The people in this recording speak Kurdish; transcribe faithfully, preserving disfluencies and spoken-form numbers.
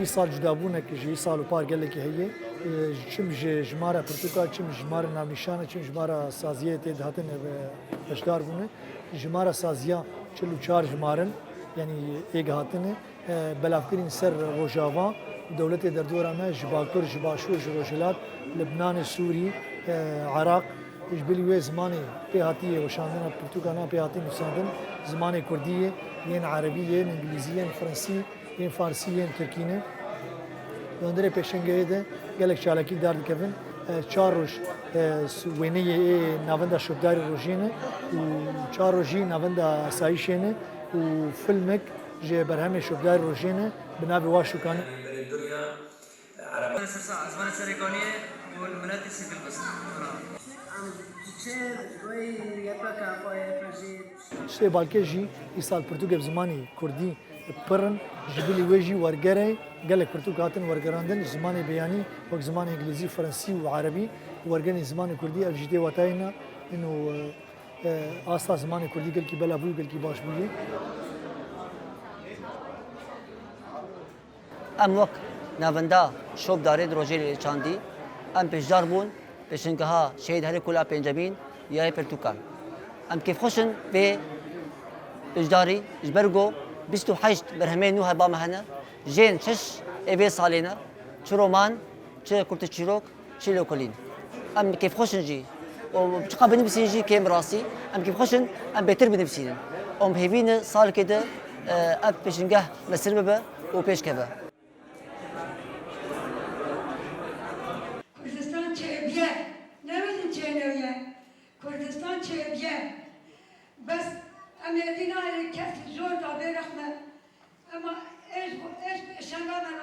Îsal cudabûnek ji îsal û par gelekî heye. Çim ji jimara pirtûka, çim jimara navnîşan e, çim jimara saziyê tê dihatin beşdar bûne. Jimara saziya çil û çar jimar in, yanî êk hatine. Belavkirin ser Rojava û dewletê derdora me ji Bakur, ji Başûr, ji Rojhilat, Libnanê, Sûrî, Iraq, ji bilî wê zimanê pê hatiye weşandin, pirtûkan pê hatî nivîsandin, zimanê kurdî ye, yên erebî, yên îngilîzî, yên fransî, yên farsî, yên tirkî ne. Di hundirê pêşengehê de gelek çalakî derdikevin. E, çar roj, e, s-, wêneyê ê navenda şopdarî rojê ne û çar rojî navenda asayîşê ne û filmek ji berhemê şopdarî rojê ne bi navê Waşûkan e. Zimanê serê kaniyê û li miletê sivîl bist. Em diçe wê yepeka xwe yê pejê. Tiştê balkêş jî îsal pirtûkê bi zimanê kurdî pir in, ji bilî wê jî wergerê gelek pirtûk hatin wergerandin, zimanê beyanî wek zimanê îngilîzî, fransî û erebî, wergerên zimanê kurdî, ev jî tê watayê ne, ino, e, e, asta zimanê kurdî gelkî bela bû, gelkî baş bûye. Em wek navenda şopdarê di rojê lê çandî, em pêşdar bûn pêşengeha Şehîd Herî Kula Pêncemîn ya yê pirtûkan. Em kêfxweş in vê pêşdarî, ji ber ku bîst û heşt berhemên nû heba me hene, jên şeş ê vê salê ne, çi roman, çi kurteçîrok, çi lêkolîn. Em kêfxweş in jî. Û çiqa binivîsîn jî kêm rastî. Em kêfxweş in, em bêtir binivîsînin. Û em hêvî ne salkê de, e, ev pêşingeh mesir bibe û pêş keve. Kurdistan çêbiye, ne wezin çênewiye. Kurdistan çêbiye. Bes em êdî nayê kes zor da bê rexme. Ema êş, êş, şenga me